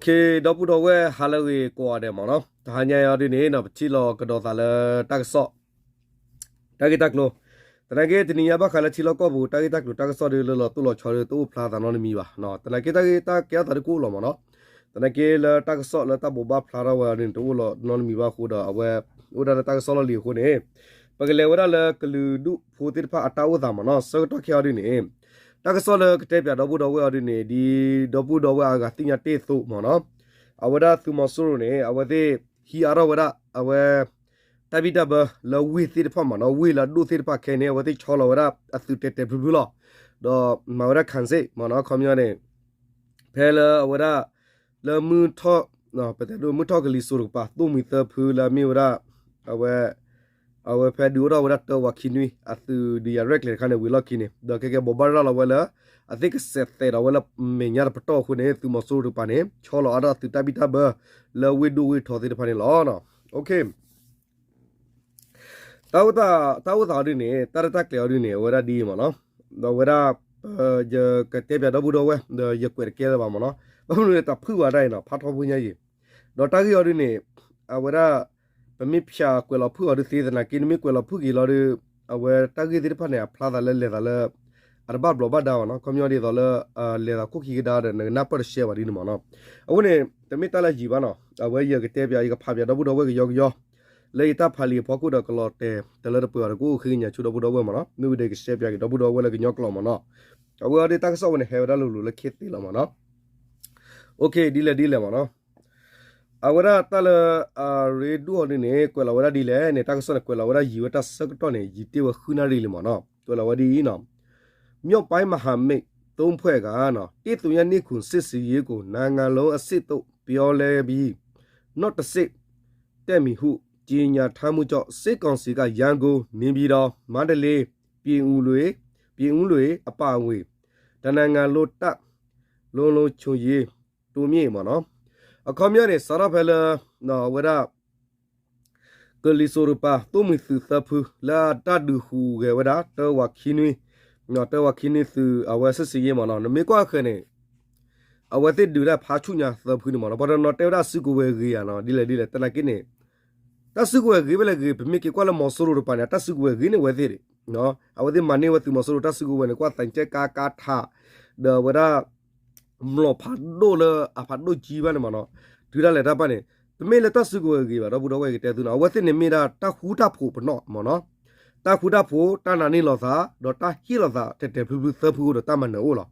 ဒီပုၢ်ဒီဝဲၢ် ဟါလၢအဂ့ၤကိးဂၤဒဲးမ့ၢ်နီၤ, တဟါညါအံၤဒ်န့ၣ် ပထံၣ်လိာ်ကဒီးသးလၢတၢ်ကစီၣ် တၢ်ဂ့ၢ်တၢ်ကျိၤ, သနာ်က့တနံၤညါဘၣ်ဃးလၢထံလီၢ်ကီၢ်ပူၤ တၢ်ဂ့ၢ်တၢ်ကျိၤတၢ်ကစီၣ်ဒီး လၢလီၤတိၢ်လီၤဆီဒီး တအိၣ်ဖျါသးနီတမံၤဘၣ်. သနာ်က့တၢ်ဂ့ၢ်တၢ်ကဲထီၣ်သးဒုးကအိၣ်လီၤမ့ၢ်နီၤ, သနာ်က့လၢတၢ်ကစီၣ်လၢတၢ်ဘိးဘၣ်ဖျါထီၣ်ဝဲအီၤဒ်န့ၣ် တအိၣ်လီၤနီတမံၤဘၣ်အဃိဒီး အဝဲ အိၣ်ဒၣ်လၢတၢ်ကစီၣ်လီၢ်လံၤအဃိန့ၣ် ပကလဲၤဝဲဒၣ်လၢကလုာ်ဒူၣ်ဖိသ့ၣ်တဖၣ်အတၢ်အိၣ်သးမ့ၢ်နီၤ, ဆၢကတီၢ်ခဲအံၤဒ်န့ၣ် တၢ်ကစီၣ်လၢကတဲပၠးဒီပုၢ်ဒီဝဲၢ်အီၤဒ်န့ၣ် ဒ်ဒီပုၢ်ဒီဝဲၢ်အဂၤသ့ၣ်ညါတ့ၢ်အသိးမ့ၢ်နီၤ, အဝဲဒၣ်သုးမီၤစိရိၤန့ၣ် အဝဲသ့ၣ်ဟံးအါထီၣ်ဝဲဒၣ် အဝဲ တၢ်ဘံၣ်တၢ်ဘၢလၢဝ့ၢ်သ့ၣ်တဖၣ်မ့ၢ်နီၤ, ဝ့ၢ်လၢအဒိၣ်သ့ၣ်တဖၣ်ခဲအံၤန့ၣ် အဝဲသ့ၣ်ဆီလီၤဝဲဒၣ်အသုးတဲာ်တဲာ်ဖျုးဖျုးလီၤ. ဒီးမၤဝဲဒၣ် ခံစစ် မ့ၢ်နီၤ, ခီပညီန့ၣ် ဖဲလၢအဝဲဒၣ် လၢမုၢ်ထီၣ် ပတဲဒိၣ်မုၢ်ထီၣ်ကလံၤစိးတကပၤ သိၣ်မှံၤသၢဖုလၢအမ့ၢ်ဝဲဒၣ် အဝဲ အဝဲဖဲဒုးအိၣ်ထီၣ်ဝဲဒၣ်တၢဝးခံနွံ အသုးဒုးယၤရဲၣ်ကျဲၤတခါန့ၣ် ဝံၤလီၢ်ခံန့ၣ် ဒီးခဲကဲဘိးဘၣ်ရၤလီၤဝဲလၢ အသ့ၣ်ကစဲးသဲးဒီးဝဲလၢမဲာ်ညါတပတီၢ်အဃိန့ၣ် သုးမီၤစိရိၤတကပၤန့ၣ် ဆီလီၤအါထီၣ်အသုးတၢ်ဘံၣ်တၢ်ဘၢ လၢဝ့ၢ်ဒိၣ်ဝ့ၢ်ထီသ့ၣ်တဖၣ်န့ၣ်လီၤ. တၢ်အိၣ်သးအီၤဒ်န့ၣ် တၢ်ရဲၣ်တၢ်ကျဲၤအီၤဒ်န့ၣ် အဝဲဒၣ်ဒ်အံၤမ့ၢ်နီၤ, ဒီးအဝဲဒၣ် ယကတဲပၠးဒီပုၢ်ဒီဝဲၢ် ဒီးယကွဲးတကဲလၢၤဘၣ်မ့ၢ်နီၤ, ဘၣ်မနုၤလဲၣ် တၢ်ဖုၣ်ဝဲဒၣ်အံၤနီၤ ဖးထီဖိညါယံၤ, ဒီးတၢ်ဂ့ၢ်အီၤဒ်န့ၣ် အဝဲဒၣ် ပမ့ၢ်ဖၠးကွဲးလီၤဖုၣ်အီၤဒုးသ့ သနာ်က့ နမ့ၢ်ကွဲးလီၤဖုၣ်က့ၤလီၤဒီး အဝဲတၢ်ဂ့ၢ်သ့ၣ်တဖၣ်န့ၣ် အဖျါသးလၢလဲၤသးလၢ အတဘၣ်ဘျီးဘၣ်ဒါဘၣ်နီၤ, ခီပညီဒ်သိးလၢ လဲၤသးခိၣ်ခံကဒါဒီး နကနၢ်ပၢၢ်တရှဲဘၣ်ဒ်န့ၣ်မ့ၢ်နီၤ, အဃိန့ၣ် တမ့ၢ်တၢ်လၢယံၤဘၣ်နီၤ, အဝဲယကတဲပၠး ယကဖးပၠးဒီပုၢ်ဒီဝဲၢ်ကယီကယီ လၢယတၢ်ဖးလံာ်အဖီခိၣ်ဒီးကလီၤတဲာ်တလၢတပှဲၤဘၣ်ဒီး ကအိၣ်ဃ့ကညးဆူဒီပုၢ်ဒီဝဲၢ်မ့ၢ်နီၤ, မ့ၢ်ဝံၤဒီးယကရှဲပၠးက့ၤဒီပုၢ်ဒီဝဲၢ်လၢကညီကျိာ်မ့ၢ်နီၤ, အဝဲအီၤဒ်တၢ်ကစီၣ်ဝဲန့ၣ် ဟဲဝဲဒၣ်လိၤလိၤလၢခ့သ့လီၤမ့ၢ်နီၤ, ဒ်လဲၣ်ဒ်လဲၣ်မ့ၢ်နီၤ, အဝဲဒၣ်တၢ်လၢ အရ့ဒိၣ်အီၤဒ်န့ၣ် ကွဲးလီၤဝဲဒၣ်ဒ်လဲၣ်န့ၣ် တၢ်ကစီၣ်န့ၣ် ကွဲးလီၤဝဲဒၣ်ယံာ်ဝဲတၢ်ဆၢကတီၢ်န့ၣ် ယံာ်တ့ၢ်ဝဲဃုနၣ်ရံၣ်လံမ့ၢ်နီၤ, ကွဲးလီၤဝဲဒ်အံၤနီၤ မြောက်ပိုင်းမဟာမိတ်သုံးဖွဲ့က တစ်သ့ၣ်ညါန့ၢ်ခုန်စစ်ဆင်ရေးကို နိုင်ငံလုံးအဆင့်သို့ပြောင်းလဲပြီး နောက်တစ်ဆင့် တက်မည်ဟု ကြေညာထားမှုကြောင့် စစ်ကောင်စီက ရန်ကုန်၊ နေပြည်တော်၊ မန္တလေး၊ ပြင်ဦးလွင်၊ ပြင်ဦးလွင်အပါအဝင် တစ်နိုင်ငံလုံးတပ် လုံခြုံရေးတိုးမြှင့်မ့ၢ်နီၤ, အခီပညီန့ၣ် စးထီၣ်ဖဲလၢ အဝဲဒၣ် ကလံၤစိးတကပၤ သိၣ်မှံၤသုးသၢဖု လၢအတၢ်ဒုးဟူးဂဲၤဝဲဒၣ် တၢဝးခံနွံ, တၢဝးခံနွံသုး အဝဲစစ်ဆင်ရေးမ့ၢ်နီၤ, နမ့ၢ်ကွၢ်ဃဲၤန့ၣ် အဝဲသ့ၣ်ဒုးတၢ်ဖးဆူၣ်ညါသၢဖုန့ၣ်မ့ၢ်နီၤ, ပှၤတနီၤတဲဝဲဒၣ်စုကဝဲၤဂ့ၤဧါနီၤ, ဒ်လဲၣ်ဒ်လဲၣ် သနာ်က့န့ၣ် တၢ်စုကဝဲၤဂ့ၤဖဲလဲၣ်ဂ့ၤ ပမ့ၢ်က့ၤကွၢ်လၢမီၤစိရိၤတကပၤန့ၣ် အတၢ်စုကဝဲၤဂ့ၤန့ၢ်ဝဲသ့ၣ်ဒံး, အဝဲသ့ၣ်မၤန့ၢ်ဝဲသုးမီၤစိရိၤတၢ်စုကဝဲၤန့ၣ် ကွၢ်သံချဲကါကါထး ဒီးအဝဲဒၣ် မျိာ်ဖးဒိၣ်လၢအဖးဒိၣ်ကၠံဘၣ်န့ၣ်မ့ၢ်နီၤ, တုၤဒၣ်လဲာ်တၢ်ပၢ်န့ၣ် တမ့ၢ်လၢတၢ်စုကဝဲၤဂ့ၤဘၣ် ဒီပုၢ်ဒီဝဲၢ်ကတဲသုနီၤ, အဝဲသ့ၣ်န့ၣ်မ့ၢ်ဒၣ်တၢ်ဃူတၢ်ဖိးပနီၣ်မ့ၢ်နီၤ, တၢ်ဃူတၢ်ဖိး တၢ်နာ်န့ၢ်လိာ်သး ဒီးတၢ်ဟ့ၣ်လိာ်သးတဲာ်တဲာ်ဖျုးဖျုးသၢဖုအိၣ်ဒီးတၢ်မၤနၢၤအိၣ်လီၤ.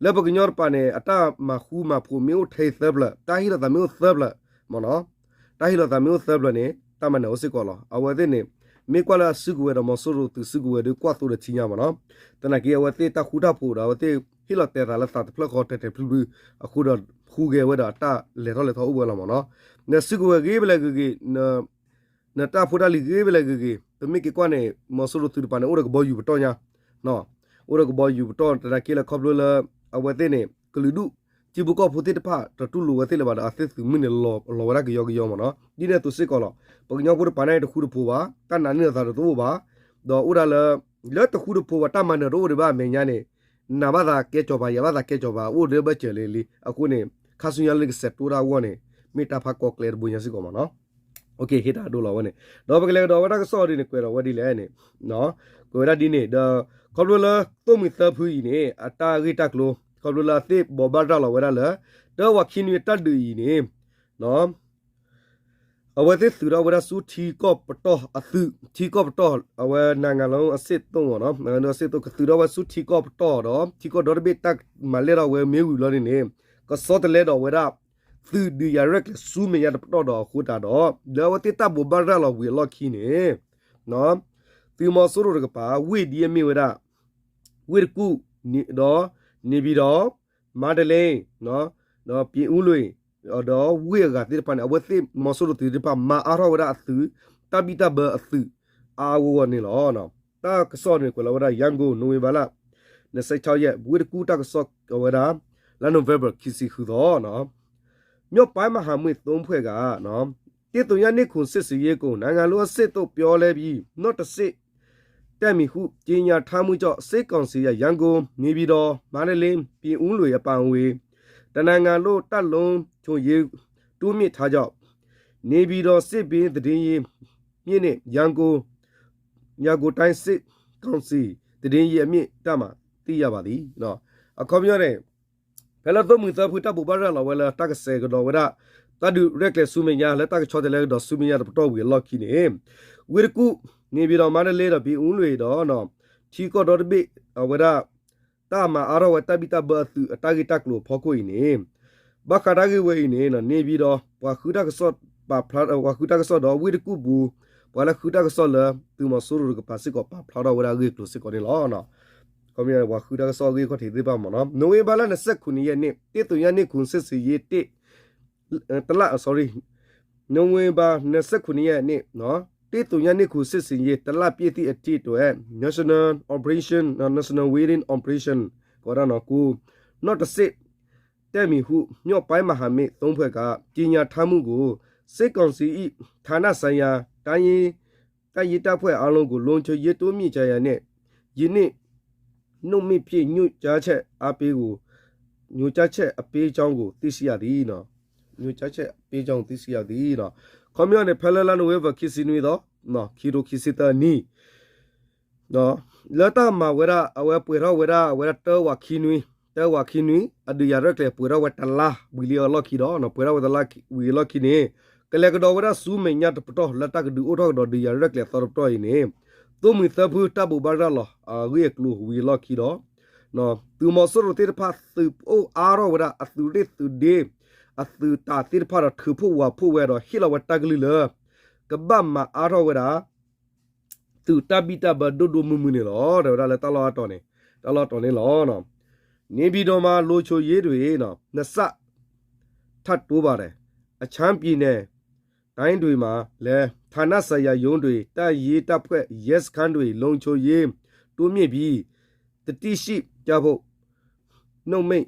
လၢပကညီတကပၤန့ၣ် အတၢ်မၤဃူမၤဖိးမ့ၢ်အိၣ်ထဲအံၤသၢဖျၢၣ် တၢ်ဟ့ၣ်လိာ်သးမ့ၢ်အိၣ်သၢဖျၢၣ်မ့ၢ်နီၤ, တၢ်ဟ့ၣ်လိာ်သးမ့ၢ်အိၣ်သၢဖျၢၣ်န့ၣ် တၢ်မၤနၢၤအိၣ်စ့ၢ်ကီးလီၤ. အဝဲသ့ၣ်န့ၣ် မ့ၢ်ကွၢ်လၢအစုကဝဲၤဒီးမီၤစိရိၤသုးစုကဝဲၤဒီးကွၢ်သိဒီးထံညါမ့ၢ်နီၤ, သနာ်က့အဝဲသ့ၣ်တၢ်ဃူတၢ်ဖိးဒီး အဝဲသ့ၣ်ဟ့ၣ်လီၤတဲာ်သးလၢသးတဖျၢၣ်ဃီတဲာ်တဲာ်ဖျုးဖျုး အဃိဒီးဟူးဂဲၤဝဲဒီးတၢ်လဲၤထီၣ်လဲၤထီအိၣ်ဝဲလီၤမ့ၢ်နီၤ, နစုကဝဲၤဂ့ၤဖဲလဲၣ်ဂ့ၤဂ့ၤ နတၢ်ဖိတၢ်လံၤဂ့ၤဖဲလဲၣ်ဂ့ၤဂ့ၤ ပမ့ၢ်က့ၤကွၢ်န့ၣ် မီၤစိရိၤသုးတကပၤန့ၣ် အိၣ်ဒီးကဘီယူၤပတီၢ်ညါ, အိၣ်ဒီးကဘီယူၤပတီၢ် သနာ်က့လၢခီဖျိလၢ အဝဲသ့ၣ်န့ၣ် ကလုာ်ဒူၣ် ထံဖိကီၢ်ဖိသ့ၣ်တဖၣ် တတူၢ်လိာ်ဝဲသ့ၣ်လၢၤဘၣ်ဒီး အဝဲသ့ၣ်သုးမုၢ်န့ၣ် လီၤဝဲဒၣ်ကယီကယီမ့ၢ်နီၤ, ဒ်န့ၣ်အသိးစ့ၢ်ကီးလီၤ. ပကညီဖိတကပၤန့ၣ် တဃူတဖိးဘၣ် တၢ်နာ်န့ၢ်လိာ်သးတအိၣ်ဘၣ်, ဒီးအိၣ်ဒၣ်လၢ လၢတဃူတဖိးဘၣ်တၢ်မၤနၢၤတအိၣ်ဒံးဘၣ်အမဲာ်ညါန့ၣ် နာ်ဘၣ်သးကဲကၠီၤပၤ ယၤဘၣ်သးကဲကၠီၤပၤ အိၣ်ဒၣ်ဘၣ်စၢၤလံလံ, အဃိန့ၣ် ခါဆူညါလၢနကစဲးတိၢ်တၢ်အဂီၢ်န့ၣ် မ့ၢ်တၢ်ဖးကီကျဲတဘိညါစ့ၢ်ကီးမ့ၢ်နီၤ, ဟ့ၣ်တၢ်ဒိလီၤဝဲန့ၣ်, ဒီးပကလဲၤကဒီးဝဲတၢ်ကစီၣ်ဒ်န့ၣ် ကွဲးဒီးဝဲဒ်လဲၣ်န့ၣ် ကွဲးဝဲဒၣ်ဒ်န့ၣ် ဒီး ခီဖျိလၢသိၣ်မှံၤသၢဖုအံၤန့ၣ် အတၢ်ဂ့ၢ်တၢ်ကျိၤ ခီဖျိလၢအသ့ၣ်ဘိးဘၣ်ရၤလီၤဝဲဒၣ်လၢ တၢဝးခံနွံအတၢ်ဒုးအံၤန့ၣ် အဝဲသ့ၣ်သုးထီၣ်ဝဲဒၣ်ဆူထံကီၢ်ပတီၢ်အသုး ထံကီၢ်ပတီၢ် အဝဲ နိုင်ငံလုံးအဆင့်သုံးမ့ၢ်နီၤ နိုင်ငံလုံးအဆင့်သုံး ကသုးထီၣ်ဝဲဆူထံကီၢ်ပတီၢ်ဒီး ထံကီၢ်ဒီတဘ့ၣ်တၢ်မၤလဲၢ်ထီၣ်ဝဲမ့ၢ်ဝံၤလီၤန့ၣ်န့ၣ် ကဆီတလဲဒီးဝဲဒၣ် သုးဒုးယၤရဲၣ်ကျဲၤဆူမဲာ်ညါတပတီၢ်ဒီးအဃိသတးဒီး လၢအဝဲသ့ၣ်တၢ်ဘိးဘၣ်ရၤလီၤဝံၤအလီၢ်ခံန့ၣ် သုးမီၤစိရိၤတကပၤ ဝ့ၢ်ဒ်အမ့ၢ်ဝဲဒၣ် ဝ့ၢ်တကူၣ် ဒီး နေပြည်တော် မန္တလေး ဒီး ပြင်ဦးလွင် ဒီးဝ့ၢ်အဂၤသ့ၣ်တဖၣ်န့ၣ် အဝဲသ့ၣ်မီၤစိရိၤသုးသ့ၣ်တဖၣ် မၤအါထီၣ်ဝဲဒၣ်အသုး တၢ်ဘံၣ်တၢ်ဘၢအသုး အါအါဂီၢ်ဂီၢ်န့ၣ်လီၤ. တၢ်ကစီၣ်န့ၣ် ကွဲးလီၤဝဲဒၣ် ရန်ကုန် နိုဝင်ဘာလ နှစ်ဆယ့်ခြောက်ရက် ဝ့ၢ်တကူၣ်တၢ်ကစီၣ်ဝဲဒၣ် လါ November ခံဆံဃုသီ မြောက်ပိုင်းမဟာမိတ်သုံးဖွဲ့က တစ်သ့ၣ်ညါန့ၢ်ခုန်စစ်ဆင်ရေးကို နိုင်ငံလုံးအဆင့်သို့ပြောင်းလဲပြီး နောက်တစ်ဆင့် တက်မည်ဟု ကြေညာထားမှုကြောင့် စစ်ကောင်စီက ရန်ကုန်၊ နေပြည်တော်၊ မန္တလေး၊ ပြင်ဦးလွင်အပါအဝင် တစ်နိုင်ငံလုံးတပ် လုံ ချိုရေးတိုးမြှင့်ထားကြောင်း နေပြည်တော်စစ်ဘင်းသတင်းရင်းမြစ်နဲ့ ရန်ကုန် ရန်ကုန်တိုင်းစစ်ကောင်စီသတင်းရင်းအမြစ်တပ်မှသိရပါသည် အခီပညီန့ၣ် ဖဲလၢသိၣ်မှံၤသၢဖုတၢ်ဘိးဘၣ်ရၤလီၤဝဲလၢတၢ်ကစဲးကဒီးဝဲဒၣ် တၢ်ဒုးရဲၣ်ကျဲၤဆူမဲာ်ညါ လၢတၢ်ကဆီတလဲကဒီးဆူမဲာ်ညါတပတီၢ်ဝံၤအလီၢ်ခံန့ၣ် ဝ့ၢ်တကူၣ် နေပြည်တော် မန္တလေးဒီး ပြင်ဦးလွင်ဒီး ထံကီၢ်ဒီတဘ့ၣ် အဝဲဒၣ် တၢ်မၤအါထီၣ်ဝဲတၢ်ဘံၣ်တၢ်ဘၢအသုးအတၢ်ဂ့ၢ်တၢ်ကျိၤအဖီခိၣ်အံၤန့ၣ် ဘၣ်ဃးတၢ်ဂ့ၢ်ဝဲအံၤန့ၣ် နေပြည်တော် ပှၤဃုတၢ်ကစီၣ်ပာ်ဖျါ ပှၤဃုတၢ်ကစီၣ်ဒီးဝ့ၢ်တကူၣ်ပူၤ ပှၤလၢဃုတၢ်ကစီၣ်လၢသုးမီၤစိရိၤတကပၤစ့ၢ်ကီးပာ်ဖျါထီၣ်ဝဲဒၣ်အဂ့ၢ်အကျိၤစ့ၢ်ကီးန့ၣ်လီၤ. ခီပညီန့ၣ် ပှၤဃုတၢ်ကစီၣ်အဂ့ၢ်ခီၣ်ထံးသ့ၣ်တဖၣ်မ့ၢ်နီၤ နိၣ်ဝ့ဘၣ်လၢနစဲးခိၣ်နံၤယဲၢ်န့ၣ် တစ်သုညနှစ်ခုစစ်ဆင်ရေးတစ် တလ sorry နိၣ်ဝ့ဘၣ် နှစ်ဆယ့်ခုနှစ်ရက်နေ့ တစ်သုညနှစ်ခုစစ်ဆင်ရေး တစ်လပြည့်သည့်အထိအတွက် National Operation National Win Operation ကဝဲဒၣ်နီၢ်ကူ နောက်တစ်ဆင့် တက်မည်ဟု မြောက်ပိုင်းမဟာမိတ်သုံးဖွဲ့က ကြေညာထားမှုကို စစ်ကောင်စီ၏ ဌာနဆိုင်ရာ တိုင်းရင်း တပ်ရင်းတပ်ဖွဲ့အားလုံးကို လုံခြုံရေးတိုးမြှင့်ကြရန်နဲ့ ယနေ့ နှုတ်မ့ၣ်ဖြင့်ညွှန်ကြားချက်အားပေးကို ညွှန်ကြားချက်အပေးကြောင်းကိုသိရှိရသည် ညွှန်ကြားချက်အပေးကြောင်းသိရှိရသည် ခီပညီန့ၣ် ဖဲလၢလါနိၣ်ဝ့ဘၢၣ် ခံဆံနွံသီ ခံထိခံဆံသၢနံၣ် လၢတၢ်မၤဝဲဒၣ် အဝဲပှဲၤထီၣ်ဝဲဒၣ် အဝဲဒၣ်တၢဝးခံနွံ တၢဝးခံနွံ အဒုးယၤရဲၣ်ကျဲၤပှဲၤထီၣ်ဝဲတလါဝံၤလံအလီၢ်ခံဒီး ပှဲၤထီၣ်ဝဲတလါဝံၤအလီၢ်ခံန့ၣ် ကလဲၤကဒီးဝဲဒၣ်ဆူမဲာ်ညါတပတီၢ် လၢတၢ်ကဒုးအိၣ်ထီၣ်ကဒီးဒုးယၤရဲၣ်ကျဲၤအသီတပတီၢ်အံၤန့ၣ် သိၣ်မှံၤသၢဖုတၢ်ဘိးဘၣ်ရၤလီၤအဂ့ၢ်အကျိၤဝံၤအလီၢ်ခံဒီး သုးမီၤစိရိၤသ့ၣ်တဖၣ်သုးအိၣ်အါထီၣ်ဝဲဒၣ်အသုးရ့ၣ်သုးဒ့ အသုးတၢ်သ့ၣ်တဖၣ်ဒီးထုးဖှိၣ်ဝးဖှိၣ်ဝဲဒီးဟ့ၣ်လီၤဝဲတၢ်ကလုၢ်လၢ ကဘၣ်မၤအါထီၣ်ဝဲဒၣ် သုးတၢ်ဘံၣ်တၢ်ဘၢဒိၣ်ဒိၣ်မုၢ်မုၢ်န့ၣ်လီၤ. တဲဝဲဒၣ်လၢတၢ်လီၢ်အတီၢ်န့ၣ် တၢ်လီၢ်တီၢ်န့ၣ်လီၤ. နေပြည်တော်မှာ လုံခြုံရေးတွေ နှစ်ဆင့် ထပ်တိုးပါတယ်။ ရှမ်းပြည်နယ်တိုင်းတွေမှာလည်း ဌာနဆိုင်ရာရုံးတွေ၊ တပ်ရင်းတပ်ဖွဲ့၊ ရဲစခန်းတွေ လုံခြုံရေးတိုးမြှင့်ပြီး သတိရှိကြဖို့ နှုတ်မိန့်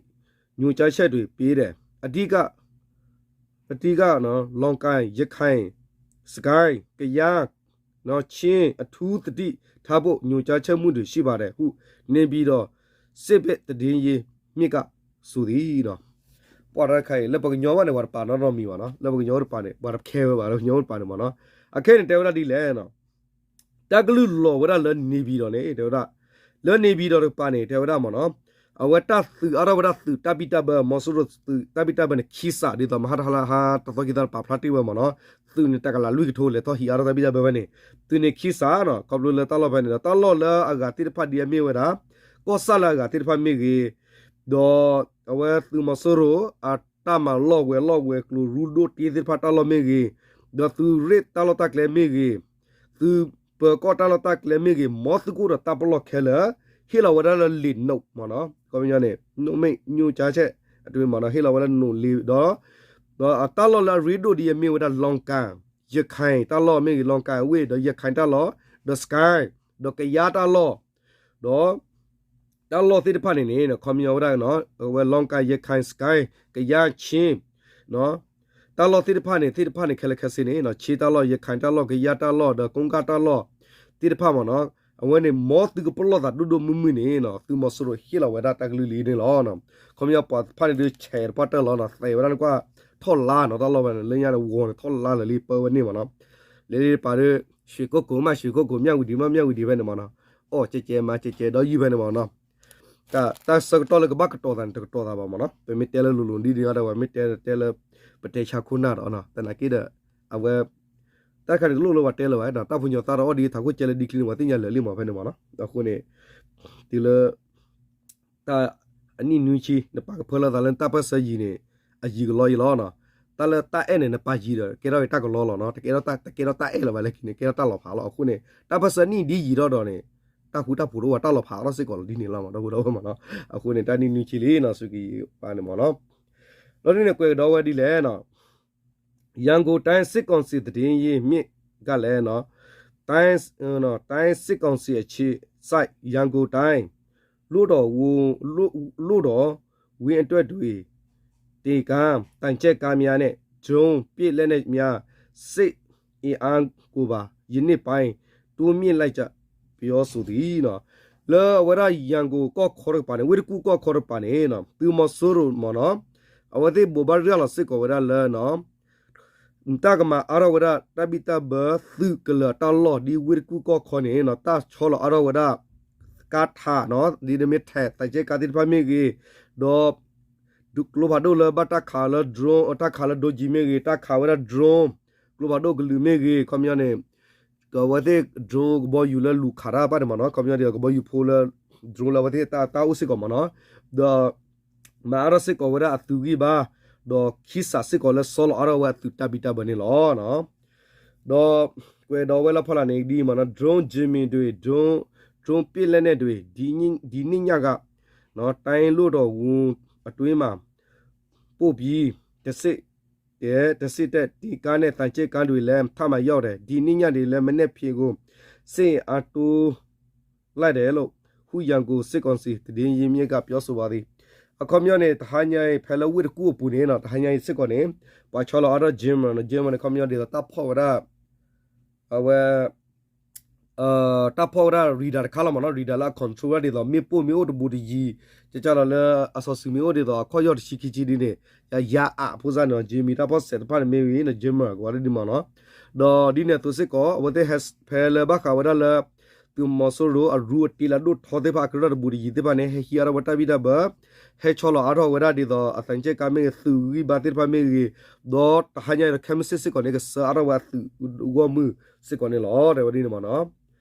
ညွှန်ကြားချက်တွေပေးတယ်။ အဓိက အဓိကနော် လောင်ကိုင်၊ ရခိုင်၊ စစ်ကိုင်း၊ ကယား နော် ချင်း အထူးသတိထားဖို့ ညွှန်ကြားချက်မှုတွေရှိပါတယ်ဟု နေပြည်တော်စစ်ဘက်သတင်းရင်းမြစ်ကဆိုသည် ပှၤတခါအံၤ လၢပှၤကညီဘၣ်န့ၣ် ပှၤတပာ်နီတမံၤဘၣ်နီၤ လၢပှၤကညီတပာ်န့ၣ် ပှၤတခဲဝဲဘၣ် လၢပှၤကညီတပာ်န့ၣ်မ့ၢ်နီၤ အခဲအံၤန့ၣ် တဲဝဲဒၣ်ဒ်လဲၣ် တၢ်ကလုၢ်လီၤဝဲဒၣ်လၢ နေပြည်တော် န့ၣ် တဲဝဲဒၣ် လၢ နေပြည်တော် တကပၤန့ၣ် တဲဝဲဒၣ်မ့ၢ်နီၤ အဝဲတၢ်သုးအါထီၣ်ဝဲဒၣ်သုးတၢ်ဘံၣ်တၢ်ဘၢ မီၤစိရိၤသုးတၢ်ဘံၣ်တၢ်ဘၢန့ၣ် ခံစး ဒ်သိးမဟါတဟါလၢဟါတသီခံသီပာ်ဖျါတ့ၢ်ဝဲမ့ၢ်နီၤ သုးန့ၣ်တကလးလွံၢ်ကထိ လဲၤထီၣ်ဟံးအါထီၣ်တၢ်ဘံၣ်တၢ်ဘၢဖဲန့ၣ် သုးန့ၣ်ခံစးနီၤ ခီဖျိလၢတၢ်လီၢ်ဖဲန့ၣ်ဒီး တၢ်လီၢ်လၢအဂၤသ့ၣ်တဖၣ်ဒ်အမ့ၢ်ဝဲဒၣ် ကီၢ်ဆၣ်လၢအဂၤသ့ၣ်တဖၣ်မ့ၢ်ဂ့ၤ ဒီးအဝဲသုးမီၤစိရိၤ အတၢ်မၤလီၢ်ဝဲၤလီၢ်ဝဲၤကျိၤရူဒိၣ်တ့သ့ၣ်တဖၣ်တၢ်လီၢ်မ့ၢ်ဂ့ၤ, ဒီးသုးရ့ၣ်တၢ်လီၢ်တၢ်ကျဲမ့ၢ်ဂ့ၤ, သုးပၢၤကီၢ်တၢ်လီၢ်တၢ်ကျဲမ့ၢ်ဂ့ၤ, မ်သုကအိၣ်ဒီးတၢ်ပလီၢ်ခဲလၢာ်, ဟ့ၣ်လီၤဝဲဒၣ်လၢလံာ်နိးမ့ၢ်နီၤ, ခီပညီန့ၣ် နိးမ့ၢ်ညိၣ်ကၠါဆဲၣ် အတမ့ၢ်မ့ၢ်နီၤ ဟ့ၣ်လီၤဝဲလၢနိးလံာ်ဒီး ဒီးအတၢ်လီၢ်လၢအရ့ဒိၣ်ဒ်အမ့ၢ်ဝဲဒၣ် လီၣ်ကၣ် ရခၢၣ်တၢ်လီၢ်မ့ၢ်ဂ့ၤ, လီၣ်ကၣ်ဝ့ၢ် ဒီးရခၢၣ်တၢ်လီၢ်, ဒီးစကဲ ဒီးကယါတၢ်လီၢ်, ဒီး တၢ်လီၢ်သ့ၣ်တဖၣ်န့ၣ်န့ၣ် ခီပညီဝဲဒၣ် အဝဲလီၣ်ကၣ် ရခၢၣ် စကဲ ကယါ ချင်း တၢ်လီၢ်သ့ၣ်တဖၣ်န့ၣ် သ့ၣ်တဖၣ်န့ၣ် ခဲလၢာ်ခဲဆ့န့ၣ် ချင်းတၢ်လီၢ် ရခၢၣ်တၢ်လီၢ် ကယါတၢ်လီၢ် ဒီး ကိးကၣ်တၢ်လီၢ် သ့ၣ်တဖၣ်မ့ၢ်နီၤ, အဝဲန့ၣ် မ်သုကပလီၢ်သးဒိၣ်ဒိၣ်မုၢ်မုၢ်န့ၣ် သုးမီၤစိရိၤဟ့ၣ်လီၤဝဲဒၣ်တၢ်ကလုၢ်လံန့ၣ်လီၤ. ခီပညီပှၤတဖၣ်န့ၣ်ဒုးဆဲးတပှၢ်တၢၢ်လီၤနီၤ, သဲးဝဲဒၣ်နကွၢ် ထီၣ်လါနီၤ, တၢ်လီၢ်ဝဲန့ၣ် လၢညါန့ၣ် ဝီၤန့ၣ် ထီၣ်လါလၢာ်လံ ပၢဝဲန့ၣ်မ့ၢ်နီၤ, လဲၤလံတပၤဒီး ရွှေကုက္ကိုမ့ၢ် ရွှေကုက္ကို မြဝတီမ့ၢ် မြဝတီဖဲန့ၣ်မ့ၢ်နီၤ, အီၣ်ကဲကဲမၤကဲကဲဒီးယုၢ်ဖဲန့ၣ်မ့ၢ်နီၤ, တၢ်ဆၢကတီၢ်လၢကဘၣ်ကတီၤသးန့ၣ် တကတီၤသးဘၣ်မ့ၢ်နီၤ, ပမ့ၢ်တဲလၢလိၤလိၤဒ်န့ၣ်ဒီး ပမ့ၢ်တဲတဲလၢ ပတဲဆါခိၣ်နၢ်ဒီး သနာ်က့ဒီး အဝဲ တၢ်တခါန့ၣ်တလိၣ်လၢပှၤတဲလၢၤဘၣ်ဒီး တၢ်ဖိညီသၣ်ဒီးအီၣ်ဒ်ထးခိၣ်ကဲလၢဒ်ချံန့ၣ် ပှၤသ့ၣ်ညါလၢာ်လံမ့ၢ်ဖဲန့ၣ်မ့ၢ်နီၤ, အဃိန့ၣ် တုၤလၢ တၢ်အနံၣ်နွံဆံ နပာ်ကဖၢလၢသးလၢနတၢ်ပၢၢ်ဆၢယံၤန့ၣ် အယံၤကလီယံၤလီၤနီၤ, တၢ်လၢတၢ်အဲၣ်န့ၣ် နပာ်ယံၤဒီး ကဲထီၣ်က့ၤတၢ်ကလီလီၤနီၤ, တကဲထီၣ်တၢ် တကဲထီၣ်တၢ်အဲၣ်လၢၤဘၣ်လၢခံန့ၣ် ကဲထီၣ်တၢ်လီၤဖးလီၤ. အဃိန့ၣ် တၢ်ပၢၢ်ဆၢနံၣ်ဒ်ယံၤထီၣ်ဒီးန့ၣ် တၢ်ဃူတၢ်ဖိးတအိၣ်ဘၣ် တၢ်လီၤဖးအါထီၣ်စ့ၢ်ကီးလီၤဒ်န့ၣ်လီၤမ့ၢ်နီၤ, ဒီပုၢ်ဒီဝဲၢ်မ့ၢ်နီၤ, အဃိန့ၣ် တၢ်နံၣ်နွံဆံလံနီၤ စူးကယံၤပာ်န့ၣ်မ့ၢ်နီၤ, ဒီးဒ်န့ၣ် ကွဲးကဒီးဝဲဒ်လဲၣ်နီၤ ရန်ကုန်တိုင်းစစ်ကောင်စီသတင်းရင်းမြစ်ကလည်းနော် တိုင်း တိုင်းစစ်ကောင်စီအခြေစိုက်ရန်ကုန်တိုင်းလွှတ်တော်ဝန်လွှတ်တော်ဝန်အတွက်တွေတင်ကားတိုင်ချက်ကားများနဲ့ဒရုန်းပစ်လက်နက်များစစ်အင်အားကိုပါယနေ့ပိုင်းတိုးမြင့်လိုက်ကြပြောဆိုသည်နော်, လၢအဝဲဒၣ်ရန်ကုန်ကီၢ်ခီတကပၤန့ၣ် ဝ့ၢ်တကူၣ်ကီၢ်ခီတကပၤန့ၣ် သုးမီၤစိရိၤမ့ၢ်နီၤ အဝဲသ့ၣ်ဘိးဘၣ်ရၤလီၤစ့ၢ်ကီးဝဲဒၣ်လၢ တၢ်ကမၤအါထီၣ်ဝဲဒၣ်တၢ်ဘံၣ်တၢ်ဘၢသုးကလၢၤတၢ်လီၢ်ဒ်ဝ့ၢ်တကူၣ်ကီၢ်ခီန့ၣ် တၢ်ဆီလီၤအါထီၣ်ဝဲဒၣ် ကါထး ဒ်န့ၣ်မ့ၢ်ထဲးသံချပ်ကားသ့ၣ်တဖၣ်မ့ၢ်ဂ့ၤ, ဒီး ကျိဖးဒိၣ်လၢဘၣ်တၢ်ခးလၢ drone တၢ်ခးလၢ ဒိကံမ့ၢ်ဂ့ၤ, တၢ်ခးဝဲဒၣ် drone ကျိဖးဒိၣ်ကလုာ်မ့ၢ်ဂ့ၤ ခီပညီန့ၣ် အဝဲသ့ၣ် drone ကဘီယူၤလၢလူၤခးတၢ်တဖၣ်န့ၣ်မ့ၢ်နီၤ, ခီပညီဒ်သိးကဘီယူၤဖိလၢ drone လၢအဝဲသ့ၣ်တၢ်အိၣ်စ့ၢ်ကီးမ့ၢ်နီၤ, ဒီး မၤအါထီၣ်စ့ၢ်ကီးဝဲဒၣ်အသုးဂံၢ်ဘါ, ဒီးခံစးစ့ၢ်ကီးလၢဆီလီၤအါထီၣ်ဝဲအသုးတၢ်ဘံၣ်တၢ်ဘၢန့ၣ်လီၤ. ဒီးကွဲးဒီးဝဲလၢဖီလာ်န့ၣ်ဒ်အံၤမ့ၢ်နီၤ, drone Jimmy တွေ, drone, drone ပစ်လက်နက်တွေ ဒီနေ့ညက တိုင်းလွှတ်တော်ဝင်အတွင်းမှာ ပို့ပြီး တဆင့် တဆင့်တက် တင့်ကားနဲ့ သံချပ်ကားတွေလည်း ထပ်မံရောက်တယ်, ဒီနေ့ညနေလည်း မနက်ဖြန်ကို စစ်အင်အားတိုးလိုက်တယ်လို့ ဟုရန်ကုန်စစ်ကောင်စီသတင်းရင်းမြစ်က ပြောဆိုပါသည်. အခီပညီန့ၣ် တဟါညါအံၤ ဖဲလၢဝ့ၢ်တကူၣ်အပူၤန့ၣ်နီၤ, တဟါညါအံၤစ့ၢ်ကီးန့ၣ် ပှၤဆီလီၤအါထီၣ် jammer နီၤ, jammer န့ၣ် ခီပညီဒ်သိးတၢ်ဖီၣ်ဝဲဒၣ် အဝဲ တၢ်ဖီၣ်ဝဲဒၣ် radar တခါလီၤမ့ၢ်နီၤ, radar လၢအ control ဝဲဒၣ်ဒ်သိး မ့ၣ်ပိၢ်မ့ၢ်အိၣ်တဘူးတယံၤ, ကကလီၤလၢအစီၤစုၤမ့ၢ်အိၣ်ဒ်သိး အခီၣ်ယီၢ်တဆံခံဆံဒ်န့ၣ် ယၤအးဖိစၢ်န့ၣ် jammer တၢ်ဖီၣ်စဲးတဖၣ်န့ၣ်မ့ၢ်ဂ့ၤနီၤ, jammer ကဝဲဒၣ်ဒ်မ့ၢ်နီၤ, ဒီးဒ်န့ၣ်အသိးစ့ၢ်ကီး အဝဲသ့ၣ်ဟဲဖဲလၢဘၣ်ဃးဝဲဒၣ်လၢ သုးမီၤစိရိၤအရူအတ့လၢအဒိၣ်ထီသ့ၣ်တဖၣ်အကရၢၢ်တဘူးတယံၤသ့ၣ်တဖၣ်န့ၣ် ဟဲဟံးအါထီၣ်ဝဲတၢ်ဘံၣ်တၢ်ဘၢ, ဟဲဆီလီၤအါထီၣ်ဝဲဒၣ်ဒ်သိးအသံချပ်ကားမ့ၢ်ဂ့ၤ သုးဂံၢ်ဘါသ့ၣ်တဖၣ်မ့ၢ်ဂ့ၤ, ဒီးတဟါညါအံၤဒီးခဲမုၢ်ဆ့ၣ်စ့ၢ်ကီးန့ၣ် ကဆှၢအါထီၣ်ဝဲအသုးဂီၢ်မုၢ်စ့ၢ်ကီးန့ၣ်လီၤ တဲဝဲဒ်န့ၣ်မ့ၢ်နီၤ.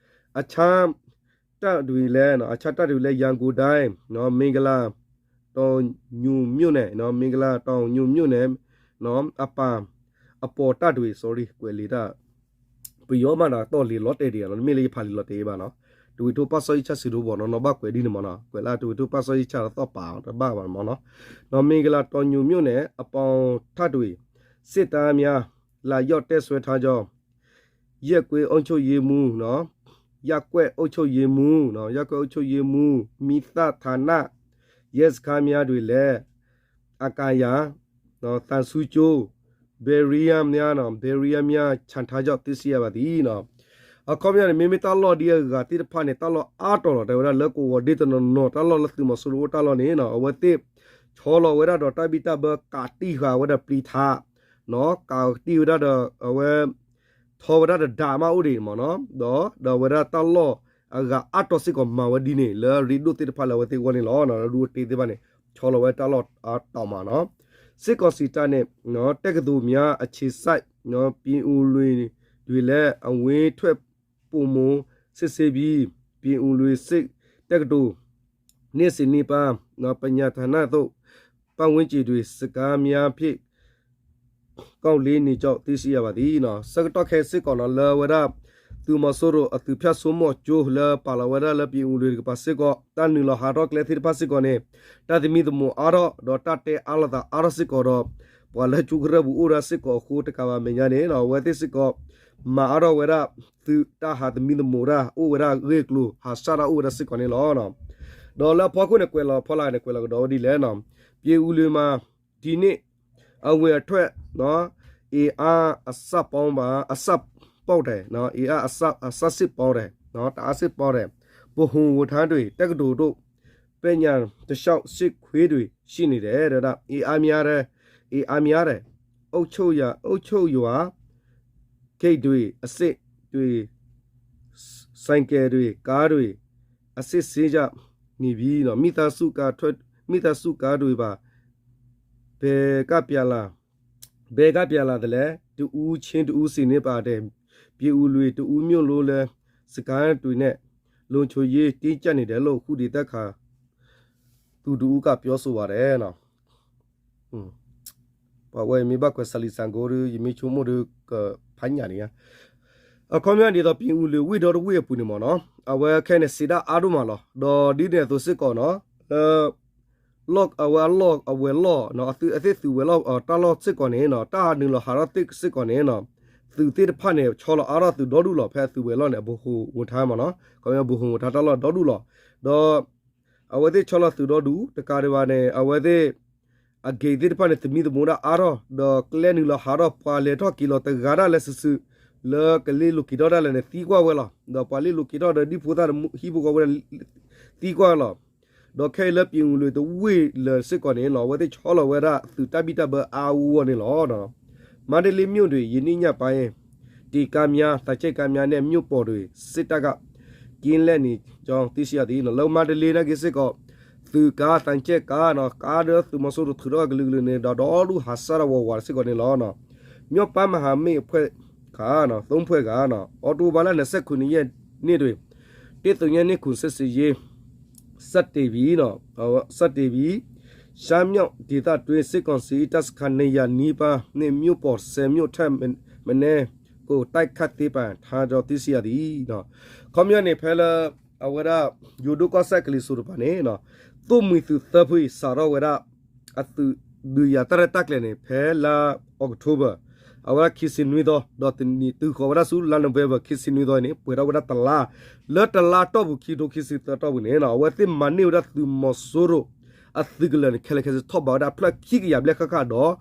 အခြားတပ်တွေလည်း အခြားတပ်တွေလည်း ရန်ကုန်တိုင်း မင်္ဂလာတောင်ညိုမြို့နယ် မင်္ဂလာတောင်ညိုမြို့နယ် အပန် အပေါ်တပ်တွေ sorry ကွဲးလံာ်တၢ် ပယီၤမးဒီးတီၢ်လံာ်လီၤတဲာ်ဒံးလီၤ, မ့ၢ်လၢယဖးလံာ်လီၤတဲာ်ဘၣ်နီၤ, တဝံးထိပၢ်စီၣ်ယံၢ်ဆၣ်စံးထီၣ်ဘီၣ်နီၤ, နီၢ်ဘၣ်ကွဲးဒ်န့ၣ်မ့ၢ်နီၤ, ကွဲးလၢတဝံးထိပၢ်စီၣ်ယံၢ်ဆၣ်ဒီးသီၣ်ပာ်တဘၣ်ဘၣ်မ့ၢ်နီၤ, ဒီးမင်္ဂလာတောင်ညိုမြို့နယ် အပန်တပ်တွေ စစ်သားများ လာရောက်တပ်စွဲထားကြောင်း ရပ်ကွက်အုပ်ချုပ်ရေးမှူး ရပ်ကွက်အုပ်ချုပ်ရေးမှူး ရပ်ကွက်အုပ်ချုပ်ရေးမှူး မီးသတ်ဌာန ရဲစခန်းများတွင်လည်း အကါယၤ သံဆူကၠိ barrier များ barrier များ ချထားကြောင်း သိရှိရပါသည်. အခီပညီန့ၣ် မ့မ့ၢ်တၢ်လီၢ်ဒ်အဂၤသ့ၣ်တဖၣ်န့ၣ် တၢ်လီၢ်အါတီၤလီၤ တဲဝဲဒၣ်လၢကဝီၤဒ့တနီၤနီၤ တၢ်လီၢ်လၢသုးမီၤစိရိၤအိၣ်တၢ်လီၢ်န့ၣ် အဝဲသ့ၣ် ဆီလီၤဝဲဒၣ်ဒီးတၢ်ဘံၣ်တၢ်ဘၢ ကးတံၢ်ဃာ်ဝဲဒၣ်ပျံၤထး ကးတံၢ်ဝဲဒၣ်ဒီး အဝဲ ထီဝဲဒၣ်ဒီးဒးမးအိၣ်ဒံးမ့ၢ်နီၤ, ဒီး ဒီးအဝဲဒၣ်တၢ်လီၢ်အဂၤအါတီၤစ့ၢ်ကီးမၤဝဲဒ်န့ၣ် လၢရ့ဒိၣ်သ့ၣ်တဖၣ်လၢအဝဲသ့ၣ်အဂီၢ်န့ၣ်လီၤ. ရူအတ့သ့ၣ်တဖၣ်န့ၣ် ဆီလီၤဝဲတၢ်လီၢ်အါတီၤမးနီၤ. စစ်ကောင်စီတပ်နဲ့ တက္ကသိုလ်များအခြေစိုက် ပြင်ဦးလွင်တွင်လည်း အဝင်ထွက် ပိုမိုစစ်ဆေးပြီး ပြင်ဦးလွင်စစ်တက္ကသိုလ် နှစ်ဆယ့်နှစ်ပါး ပညာဌာနသို့ ပတ်ဝန်းကျင်တွင် စစ်ကားများဖြင့် ကောက်လှဲနေကြောင်း သိရှိရပါသည်. ဆၢကတီၢ်ခဲအံၤစ့ၢ်ကီးနီၤ လၢဝဲဒၣ် သုးမီၤစိရိၤအသုးဖၠၣ်စိမိၣ်ကၠိ လၢပာ်လီၤဝဲဒၣ်လၢပြင်ဦးလွင်တကပၤစ့ၢ်ကီး တၢ်နုာ်လီၤဟးထီၣ်ကျဲသ့ၣ်တဖၣ်စ့ၢ်ကီးန့ၣ် တၢ်သမံသမိးအါထီၣ် ဒီးတၢ်တဲအါလိာ်သးအါထီၣ်စ့ၢ်ကီးဒီး ပှၤလၢကၠိကရၢၢ်ပူၤအိၣ်ဒၣ်စ့ၢ်ကီးအဃိ တကးဘၣ်မဲာ်ညါန့ၣ် အဝဲသ့ၣ်စ့ၢ်ကီး မၤအါထီၣ်ဝဲဒၣ် သုးတၢ်ဟးသမံသမိးတၢ် အိၣ်ဝဲဒၣ်အဂ့ၢ်အကျိၤ ဟးဆှၣ်တၢ်အိၣ်ဝဲဒၣ်စ့ၢ်ကီးန့ၣ်လီၤ. ဒီးလၢအဖီခိၣ်န့ၣ် ကွဲးလီၤဖီလာ်န့ၣ် ကွဲးလီၤကဒီးဝဲဒ်လဲၣ်နီၤ, ပြင်ဦးလွင်မှာ ဒီနှစ် အဝင်အထွက် အင်အားအစပေါင်းပါ အစပေါင်းတယ် အင်အားအစ အစစစ်ပေါင်းတယ် တအားစစ်ပေါင်းတယ် ဗဟိုဝန်ထမ်းတွေ တက္ကသိုလ်တို့ ပညာတလျှောက်စစ်ခွေးတွေ ရှိနေတယ် တဲဝဲဒၣ် အင်အားများတယ် အင်အားများတယ် အုပ်ချုပ်ရာ အုပ်ချုပ်ရာ ဂိတ်တွေ အစစ်တွေ ဆိုင်ကယ်တွေ ကားတွေ အစစ်ဆေးကြနေပြီ မိသားစုကားထွက် မိသားစုကားတွေပါ ဘယ်ကပြန်လာ ဘယ်ကပြန်လာသလဲ တဦးချင်းတဦးစီနဲ့ပါတယ် ပြင်ဦးလွင် တအူးမြို့လို့လဲ စစ်ကားတွေနဲ့ လုံခြုံရေးတင်းကျပ်နေတယ်လို့ ခုဒေသခံသူတဦးက ပြောဆိုပါတယ် ပှၤဝဲမ့ၢ်ဘၣ်ကွဲးစၤလံစၤကိဒီး ယမ့ၢ်ဆိကမိၣ်ဒီး ကဖးညၣ်န့ၣ် အခီပညီဒ်သိး ပြင်ဦးလွင်ဝ့ၢ်ဒီတဝ့ၢ်အပူၤန့ၣ်မ့ၢ်နီၤ အဝဲခဲန့ၣ်စံးဒၣ်အါဒိၣ်မးလီၤ. ဒီးဒ်န့ၣ်အသိးစ့ၢ်ကီးနီၤ လၢ လီၢ်အဝဲအလီၢ်အဝဲၤလီၢ် အဝဲသ့ၣ်သုးဝဲၤလီၢ်တၢ်လီၢ်စ့ၢ်ကီးန့ၣ်နီၤ တၢ်နုာ်လီၤဟးထီၣ်သ့ၣ်စ့ၢ်ကီးန့ၣ်နီၤ သုးသ့ၣ်တဖၣ်န့ၣ် ဆီလီၤအါထီၣ်သုးဒီဒူၣ်လီၤ ဖဲအသုးဝဲၤလီၢ်န့ၣ် ဗဟိုဝန်ထမ်းမ့ၢ်နီၤ ခီပညီ ဗဟိုဝန်ထမ်းတၢ်လီၢ်ဒီဒူၣ်လီၤ. ဒီး အဝဲသ့ၣ်ဆီလီၤသုးဒီဒူၣ် တကးဒံးဘၣ်န့ၣ် အဝဲသ့ၣ် အ gate သ့ၣ်တဖၣ်န့ၣ် သမံသမိးဒၣ်အါထီၣ် ဒီးကျဲနုာ်လီၤဟးထီၣ် ပှၤလဲၤထီၣ်က့ၤလီၤတဂၤဒၣ်လဲာ်စုာ်စုာ် လၢကလ့ၣ်လိၤက့ၤထီၣ်ဒၣ်လဲာ်န့ၣ် သံကွၢ်ဝဲလီၤ. ဒီးပှၤလ့ၣ်လိၤက့ၤထီၣ်ဒီးဒ်ဖိသၣ်ဟံၣ်ဖိဃီဖိဝဲဒၣ် သံကွၢ်လီၤ. ဒီးခဲအံၤလၢ ပြင်ဦးလွင် တဝ့ၢ်လၢာ်စ့ၢ်ကီးန့ၣ်လီၤ အဝဲသ့ၣ်ဆီလီၤဝဲဒၣ်သုးတၢ်ဘံၣ်တၢ်ဘၢအါအါဂီၢ်ဂီၢ်န့ၣ်လီၤ. မန္တလေးမြို့တွင် ယနေ့ညပိုင်း တင့်ကားများ သံချပ်ကားများနှင့် မြို့ပေါ်တွင် စစ်တပ်က ကင်းလှည့်နေကြောင်း သိရှိရသည် လၢမန္တလေးနာ်က့စ့ၢ်ကီး သုးကါ သံချပ်ကားနီၤ ကါဒီးသုးမီၤစိရိၤထုးထီၣ်ကလုာ်ကလုာ်န့ၣ်ဒီး ဒီဒူၣ်ဟးစၢ်ဒီးဝးဝးစ့ၢ်ကီးန့ၣ်လီၤ. မြို့ပတ်မဟာမိတ်အဖွဲ့က သုံးဖွဲ့က အောက်တိုဘာလ နှစ်ဆယ့်ခုနှစ်ရက်နေ့တွင် တစ်သုညနှစ်ခု စစ်ဆင်ရေး စတင်ပြီး ရှမ်းမြောက်ဒေသတွင်း စစ်ကောင်စီ တပ်စခန်း နှစ်ရာနီးပါးနှင့် မြို့ပေါ် ဆယ်မြို့ထက်မနည်းကို တိုက်ခိုက်သိမ်းပိုက်ထားကြောင်း သိရှိရသည် ခီပညီန့ၣ် ဖဲလၢ အဝဲဒၣ် ယိၤဒိၣ်ကီၢ်စဲၣ်ကလံၤစိးတကပၤန့ၣ် သိၣ်မှံၤသုးသၢဖုအံၤ စးထီၣ်ဝဲဒၣ် အသုးဒုးယၤတၢ်ရဲၣ်တၢ်ကျဲၤန့ၣ် ဖဲလါ October အဝဲဒၣ်ခံဆံနွံသီ ဒီးတနံၤတုၤဃီၤဝဲဒၣ်ဆူလါ November ခံဆံနွံသီန့ၣ် ပှဲၤထီၣ်ဝဲဒၣ်တလါ လၢတလါတီၢ်ပူၤ ခံထိခံဆံသၢတီၢ်ပူၤန့ၣ် အဝဲသ့ၣ်မၤန့ၢ်ဝဲဒၣ်သုးမီၤစိရိၤ အသုးကလၢၤန့ၣ် ခဲလၢာ်ခဲဆ့ထီၣ်ဘးဝဲဒၣ်ဖျၢၣ်ခံကယၤဘျဲၣ်ဃၣ်ဃၣ်ဒီး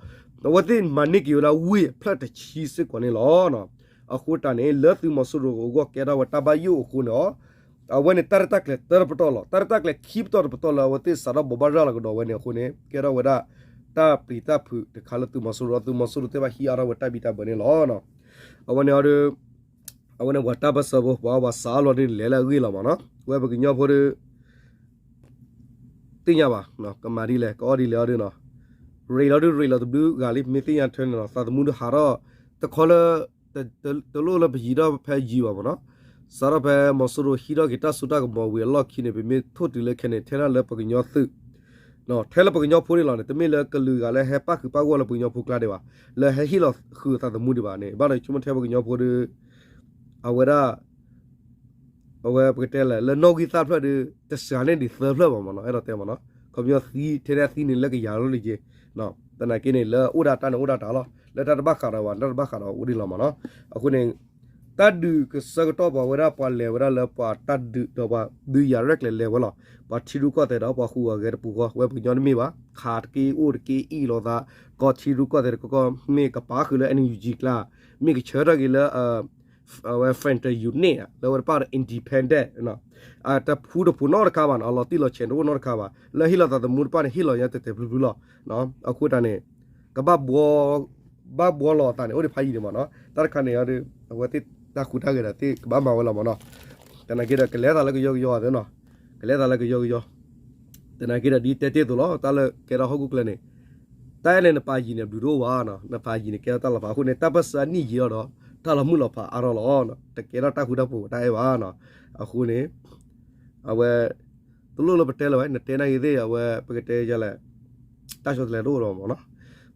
အဝဲသ့ၣ်မၤန့ၢ်က့ၤဝဲဒၣ်ဝ့ၢ်အဖျၢၣ်တဆံစ့ၢ်ကီးန့ၣ်လီၤ. အဃိတၢ်န့ၣ် လၢသုးမီၤစိရိၤအဂီၢ်ကဲထီၣ်ဝဲတၢ်ဘၣ်ယိၣ်အဃိန့ၣ် အဝဲန့ၣ်တၢ်ရဲၣ်တၢ်ကျဲၤတၢတပတီၢ်လီၤ. တၢ်ရဲၣ်တၢ်ကျဲၤခံပတီၢ်တပတီၢ်လၢအဝဲသ့ၣ်စးထီၣ်ဘိးဘၣ်ရၤလီၤကဒီးဝဲန့ၣ်အဃိန့ၣ် ကဲထီၣ်ဝဲဒၣ် တၢ်ပျံၤတၢ်ဖုးတခါလၢသုးမီၤစိရိၤဒီးသုးမီၤစိရိၤသ့ၣ်တဖၣ်ဟံးအါထီၣ်ဝဲတၢ်ဘံၣ်တၢ်ဘၢန့ၣ်လီၤ. အဝဲန့ၣ်အီၤဒီး အဝဲန့ၣ်ပှၤတၢ်ပၢၢ်ဆၢဖိ ပှၤဘၣ်စးအါလီၤဒ်လဲၤလၢအဂ့ၢ်လီၤမးနီၤ ဝဲပကညီဖိဒီး သ့ၣ်ညါဘၣ် ကမၤဒ်လဲၣ် ကအီၣ်ဒ်လဲၣ်အီၤဒီးနီၤ ရ့းလီၤဒုးရ့းလီၤတဘျုးဂၤလံ မ့ၢ်သ့ၣ်ညါထွဲန့ၣ်နီၤ သးသမူဒီးဟးထီၣ် တခီလၢ တလိၣ်လၢပယံၤထီၣ်ဖဲယံၤဘၣ်မးနီၤ စးထီၣ်ဖဲမီၤစိရိၤဟံးထီၣ်က့ၤတၢ်စိတၢ်ကမီၤဝံၤအလီၢ်ခံန့ၣ် ပမ့ၢ်ထိၣ်တုၤလၢခဲန့ၣ် ထဲဒၣ်လၢပကညီသုး ထဲလၢပကညီဖိန့ၣ်လီၤန့ၣ် တမ့ၢ်လၢကလုာ်ဂၤလၢဟဲပၣ်ဃုာ်ပၣ်ဂီၢ်လၢပကညီဖိကျါဒံးဘၣ် လၢဟဲဟ့ၣ်လီၤဃုာ်အသးသမူဒံးဘၣ်န့ၣ် ဘၣ်ဒီးဆိကမိၣ်ထဲပကညီဖိဒီး အဝဲဒၣ် အဝဲပကတဲလဲၣ် လၢနီၣ်ဂံၢ်သၣ်ဖျၢၣ်ဒီး တစှၤန့ၢ်ဒံးသၢဖျၢၣ်ဘၣ်မးနီၤ အဲၣ်ဒိးတဲမးနီၤ ခီပညီသံထဲဒၣ်သံန့ၣ်လၢကယၤလီၤလံက့ၤ သနာ်က့န့ၣ် လၢအိၣ်ဒၣ်တၢ်န့ၣ်အိၣ်ဒၣ်တၢ်လီၤ လၢတၢ်တဘၣ်ဃးဒီးဘၣ် တၢ်တဘၣ်ဃးဒီးအိၣ်ဒံးလီၤမးနီၤ အဃိန့ၣ် တၢ်ဒုးကဆၢကတီၢ်ပှၤဝဲဒၣ်ပှၤလဲၤဝဲဒၣ်လၢပှၤတၢ်ဒုးဒီးပှၤဒုးယၤရဲၣ်ကျဲၤလဲၤဝဲလီၤ ပှၤထံရူၢ်ကီၢ်သဲးဒီးပှၤဃုာ်ဂၤဂဲၤတပူၤဃီ ဝဲပကညီတမ့ၢ်ဘၣ် ခးတက့ၢ်အိၣ်တက့ၢ်အ့ၣ်လိာ်သး ကီၢ်ထံရူၢ်ကီၢ်သဲးတကီၢ်ကီၢ် မ့ၢ်ကပာ်ဃုာ်လၢ NUG ကျါ မ့ၢ်ကဆၢထၢၣ်က့ၤလၢ အဝဲ federal unit လၢဝဲတပၣ်ဒီး independent တဖူတဖိးနီတခါဘၣ်နီၤ အလီၤတံၢ်လီၤဆဲးတအိၣ်နီတခါဘၣ် လၢဟ့ၣ်လီၤသးသမူတဖၣ်န့ၣ် ဟ့ၣ်လီၤညါတဲာ်တဲာ်ဖျုဖျုလီၤ အဃိတၢ်န့ၣ် ကဘၣ် ဘၣ်ဘှီလီၤအသးန့ၣ် အိၣ်ဒံးဖးယံၤန့ၣ်မးနီၤ တၢ်တခါန့ၣ်ဒီး အဝဲသ့ၣ်တၢ်ဃူတၢ်ဂဲၤဒီးသ့ၣ်ကဘၣ်မၤဝဲလီၤမးနီၤ သနာ်က့ဒီး ကလဲၤသးလၢကယီကယီသ့နီၤ ကလဲၤသးလၢကယီကယီ သနာ်က့ဒီးဒ်တဲတ့ၢ်အသိးလီၤ တၢ်လၢကဲထီၣ်ဟီၣ်ခိၣ်ချၢန့ၣ် တၢ်အဲၣ်န့ၣ်နပာ်ယံၤန့ၣ် ဘျုးတအိၣ်ဘၣ်နီၤ နပာ်ယံၤန့ၣ် ကဲထီၣ်တၢ်လီၤဖးအဃိန့ၣ် တၢ်ပၢၢ်ဆၢအနံၣ်ယံာ်လီၤဒီး တၢ်လီၤမုၢ်လီၤဖးအါထီၣ်လီၤ တကဲထီၣ်တၢ်ဃူတၢ်ဖိးတၢ်အဲၣ်ဘၣ်နီၤ အဃိန့ၣ် အဝဲ တလိၣ်လၢပတဲလၢၤဘၣ် နတဲနာ်က့ၤသ့ၣ် အဝဲပကတဲယလဲၣ် တၢ်ဆီတလဲတအိၣ်ဒီးမးနီၤ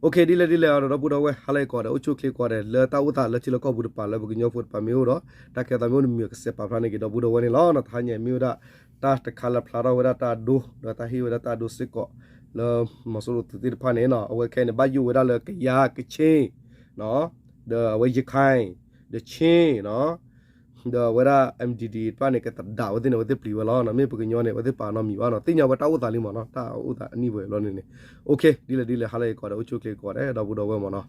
Okay ဒ်လဲၣ်ဒ်လဲၣ်အဒီး ဒီပုၢ်ဒီဝဲၢ် ဟါလၢအံၤကိးဂၤဒဲး အိၣ်ဆူၣ်အိၣ်ချ့ကိးဂၤဒဲး လၢတၢ်အိၣ်သးလၢထံလီၢ်ကီၢ်ပူၤတပၤလၢပကညီဖိတပၤမ့ၢ်အိၣ်ဒီး တၢ်ခဲသးမ့ၢ်အိၣ်တမံၤ ကစဲးပာ်ဖျါန့ၢ်က့ၤဒီပုၢ်ဒီဝဲၢ်န့ၣ်လီၤ. တဟါညါမ့ၢ်ဝဲဒၣ် တၢ်တခါလၢဖျါထီၣ်ဝဲဒၣ်တၢ်ဒိ ဒီးတၢ်ဟ့ၣ်ဝဲဒၣ်တၢ်ဒိစ့ၢ်ကီး လၢမီၤစိရိၤသုးသ့ၣ်တဖၣ်န့ၣ်နီၤ အဝဲခဲအံၤန့ၣ် ဘၣ်ယိၣ်ဝဲဒၣ်လၢကယၤ ကခ့ၣ် ဒီးအဝဲရခၢၣ် ဒီးခ့ၣ်နီၤ ဒီးအဝဲဒၣ် MDD တဖၣ်န့ၣ် ကသဒးဝဲသ့ၣ်န့ၣ် အဝဲသ့ၣ်ပျံၤဝဲလီၤ. မ့ၢ်ပကညီန့ၣ် အဝဲသ့ၣ်ပာ်နီတမံၤဘၣ်နီၤ သ့ၣ်ညါဝဲတၢ်အိၣ်သးလံမးနီၤ တၢ်အိၣ်သးအနံၣ်ပှဲၤဘျီန့ၣ်န့ၣ် Okay ဒ်လဲၣ်ဒ်လဲၣ် ဟါလၢအံၤကိးဂၤဒဲး အိၣ်ဆူၣ်အိၣ်ချ့ကိးဂၤဒဲး ဒီပုၢ်ဒီဝဲၢ်မးနီၤ